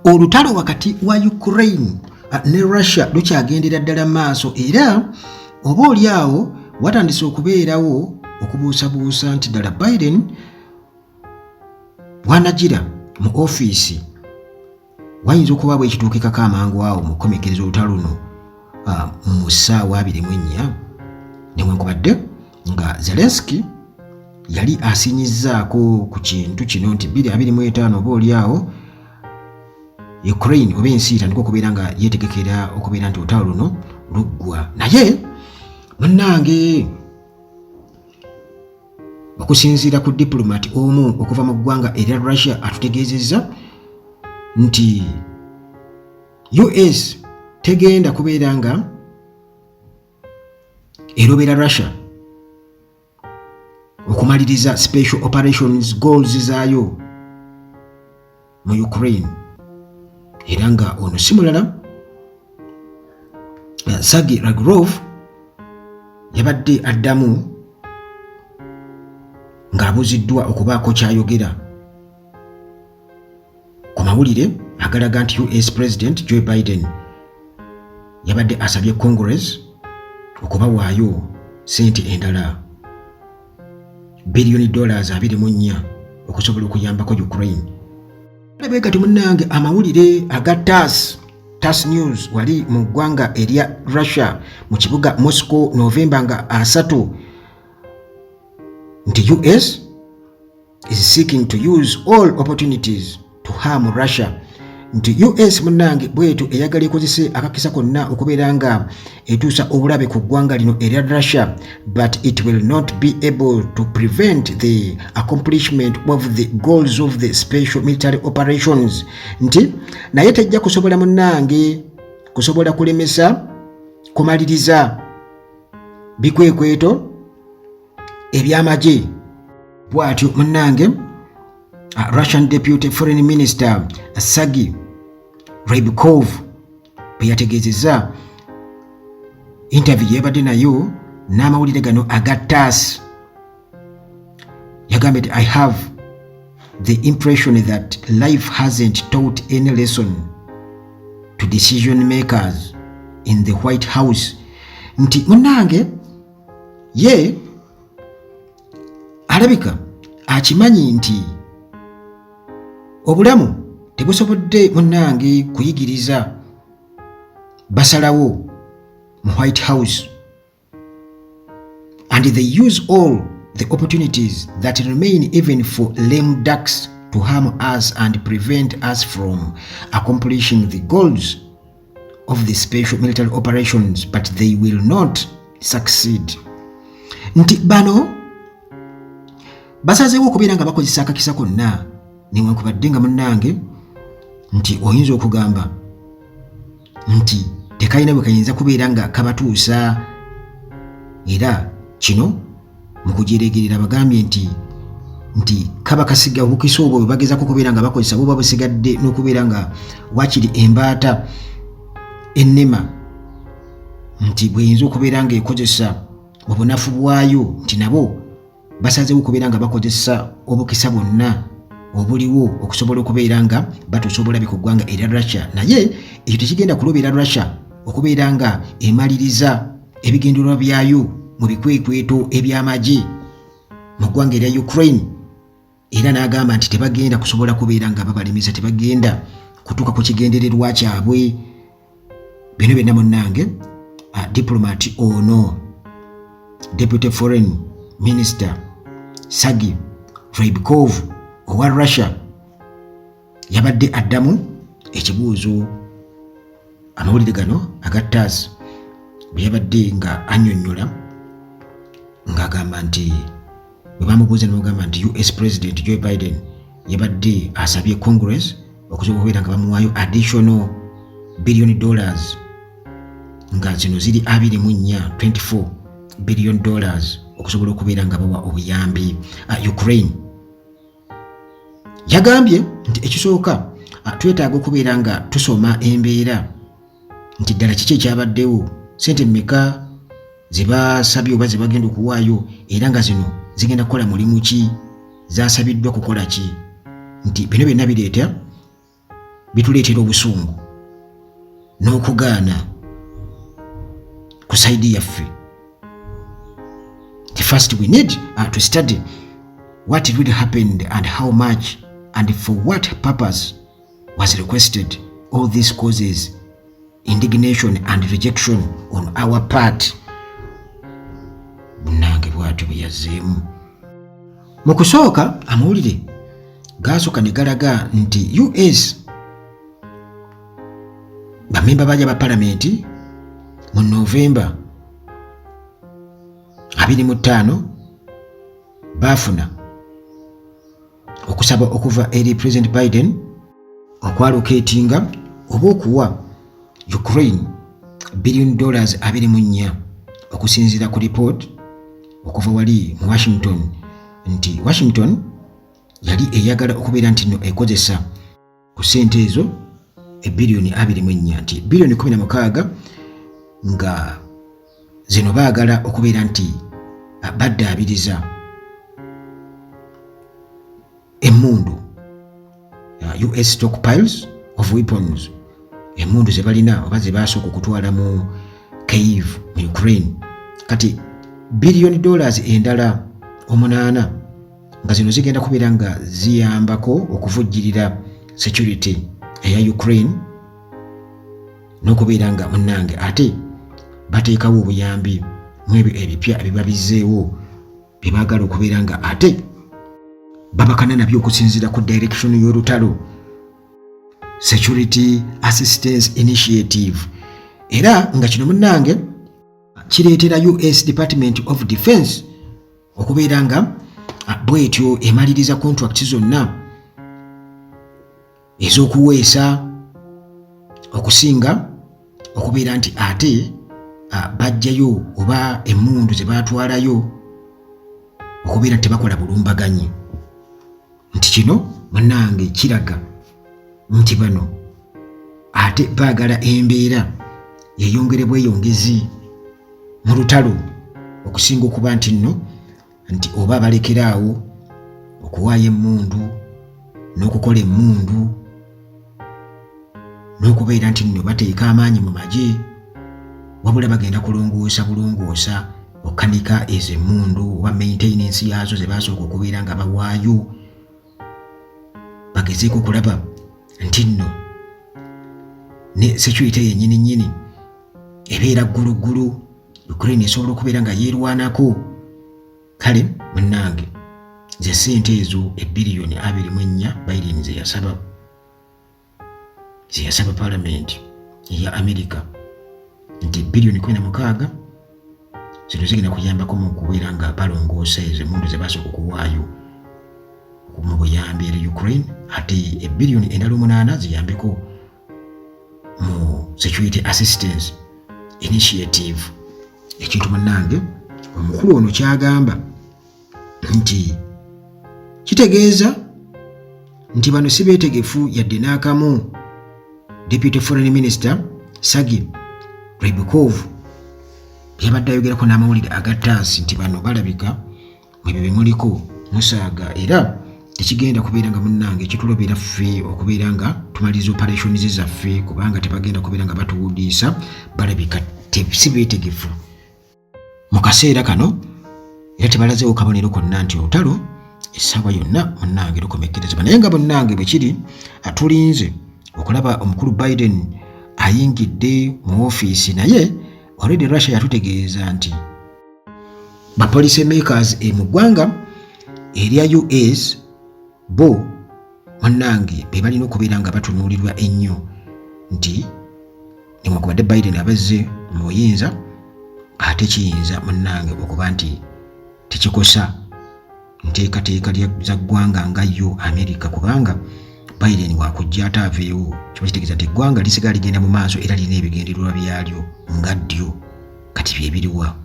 Olutalo wakati wa Ukraine ne Russia lukyagendera ddala maaso, era oba oli awo watandise okubeerawo okubuusabuusa nti ddala Biden bw'anagira mu ofiisi wayinza okuba bwekituukikako amangu awo mu kukomekkereza olutalo luno mu ssaawa 24, newankubadde nga Zelenski yali asinyizzaako ku kintu kino nti 2025 oba oli awo Ukraine oba ensi etandika okubeera nga yeetegekera okubeera nti olutalo luno luggwa. Naye munnange, okusinziira ku diplomat omu okuva mu ggwanga erya Russia, atutegeezezza nti US tegenda kubeera nga erobera Russia okumaliriza special operations goals zaayo mu Ukraine. Era nga ono si mulala, Sergei Lavrov, yabadde addamu ng'abuuziddwa okubaako kyayogera ku mawulire agalaga nti US President Joe Biden yabadde asabye Congress okubawaayo sente endala biliyoni dollars 24 okusobola okuyambako Ukraine. Bwe gati munnange, amawulire aga TASS News wali mu ggwanga erya Russia mu kibuga Moscow, Novemba nga 30, nti US is seeking to use all opportunities to harm Russia, nti US munnange bwetu eyagala ekozese akakisa konna okubeera nga etuusa obulabe ku ggwanga lino erya Russia, but it will not be able to prevent the accomplishment of the goals of the special military operations, nti naye tejja kusobola munnange kusobola kulemesa kumaliriza bikwekweto ebyamagye. Bw'atyo munnange Russian Deputy Foreign Minister Sergei Ryabkov bwe yategeezezza interview yebadde nayo n'amawulire gano aga TASS. Yagambye nti, "I have the impression that life hasn't taught any lesson to decision makers in the White House," nti munnange ye alabika akimanyi nti obulamu tebusobodde munnange kuyigiriza basalawo mu White House, and they use all the opportunities that remain, even for lame ducks, to harm us and prevent us from accomplishing the goals of the special military operations, but they will not succeed, nti bano basazeewo okubeera nga bakozesa akakisa konna, newankubadde nga munnange nti oyinza okugamba nti tekalina bwe kayinza kubeera nga kabatuusa. Era kino mu kujeregerera bagambye nti kaba kasiga obukisa obwo bwe bagezako okubeera nga bakozesa buba busigadde n'okubeera nga wakiri embaata ennema nti bweyinza okubeera ng'ekozesa obunafu bwayo, nti nabo basazeewo okubeera nga bakozesa obukisa bwonna obuliwo okusobola okubeera nga batuusa obulabe ku ggwanga erya Russia, naye ekyo tekigenda kulobera Russia okubeera nga emaliriza ebigendererwa byayo mu bikwekweto eby'amagye mu ggwanga erya Ukraine. Era n'agamba nti tebagenda kusobola kubeera nga babalemesa, tebagenda kutuuka ku kigendererwa kyabwe. Bino byonna munnange, diplomat ono, Deputy Foreign Minister Sergei Ryabkov owa Russia, yabadde addamu ekibuuzo amawulire gano aga TASS bwe yabadde nga annyonnyola ng'agamba nti bwe bamubuuza nemugamba nti US President Joe Biden yabadde asabye Congress okusobola okubeera nga bamuwaayo additional billion dollars, nga zino ziri 24, $24 billion, okusobola okubeera nga bawa obuyambi Ukraine. Yagambye nti ekisooka, twetaaga okubeera nga tusoma embeera nti ddala kiki ekyabaddewo, sente mmeka zebasabye oba zebagenda okuwaayo, era nga zino zigenda kukola mulimu ki, zasabiddwa kukola ki, nti bino byonna bireeta Bituleetera obusungu n'okugaana ku side yaffe. The first we need to study what really happened and how much and for what purpose was requested. All this causes indignation and rejection on our part. Munnange bw'atyo bwe yazzeemu. Mu kusooka amawulire gaasooka ne galaga nti US bamemba baja ba palamenti mu Novemba 25 baafuna okusaba okuva eri President Biden okwallocatinga oba okuwa Ukraine $24 billion, okusinziira ku report okuva wali mu Washington nti Washington yali eyagala okubeera nti no ekozesa ku ssente ezo ebbiliyoni 24, nti biliyoni 16 nga zino baagala okubeera nti baddaabiriza emmundu, US stockpiles of weapons, emmundu ze balina oba ze basooka okutwala mu Kyiv mu Ukraine. Kati $biliyoni endala 8 nga zino zigenda kubeera nga ziyambako okuvujjirira security eya Ukraine n'okubeera nga munnange ate bateekawo obuyambi mu ebyo ebipya ebiba bizzeewo bye baagala okubeera nga ate babakana nabyo okusinziira ku direction y'olutalo, Security Assistance Initiative. Era nga kino munnange kireetera US Department of Defense okubeera nga bwetyo emaliriza contract zonna ez'okuweesa okusinga okubeera nti ate bajjayo oba emmundu ze baatwalayo okubeera nti tebakola bulumbaganyi, nti kino munnange kiraga nti bano ate baagala embeera yeyongere bweyongezi mu lutalo okusinga okuba nti nno nti oba balekeraawo okuwaayo emmundu n'okukola emmundu n'okubeera nti nno bateeka amaanyi mu magye, wabula bagenda kulongoosa bulongoosa, okukanika ezo emmundu oba maintenance yaazo ze basooka okubeera nga bawaayo, bagezeeko okulaba nti nno ne security yennyini nnyini ebeera gguluggulu, Ukraine esobola okubeera nga yeerwanako. Kale munnange, ze ssente ezo ebbiliyoni 24 Biden ze yasaba palamenti eya America, nti biliyoni 16 zino zigenda kuyambako mu kubeera nga balongoosa ezo emundu ze basooka okuwaayo mu buyambi eri Ukraine, ate ebbiliyoni endala 8 ziyambeko mu Security Assistance Initiative. Ekintu munnange omukulu ono kyagamba nti kitegeeza nti bano si beetegefu yadde n'akamu. Deputy Foreign Minister Sergei Ryabkov yabadde ayogerako n'amawulire aga TASS nti bano balabika mwebyo bemuliko musaaga, era tekigenda kubeera nga munnange kitulobera ffe okubeera nga tumaliriza operations zaffe, kubanga tebagenda kubeera nga batuwudiisa, balabika si beetegefu mu kaseera kano, era tebalazeewo kabonero konna nti olutalo essaawa yonna munnange lukomekkerezebwa. Naye nga munnange bwe kiri, atulinze okulaba omukulu Biden ayingidde mu ofiisi, naye already Russia yatutegeeza nti ba policy makers e mu ggwanga erya US bo munnange be balina okubeera nga batunuulirwa ennyo, nti newankubadde Biden abazze mu buyinza, ate kiyinza munnange okuba nti tekikosa nteekateeka za ggwanga nga yo America, kubanga Biden wakujja ate aveewo, kiba kitegeeza nti eggwanga lisigala ligenda mu maaso era lirina ebigendererwa byalyo nga ddyo. Kati byebiriwa?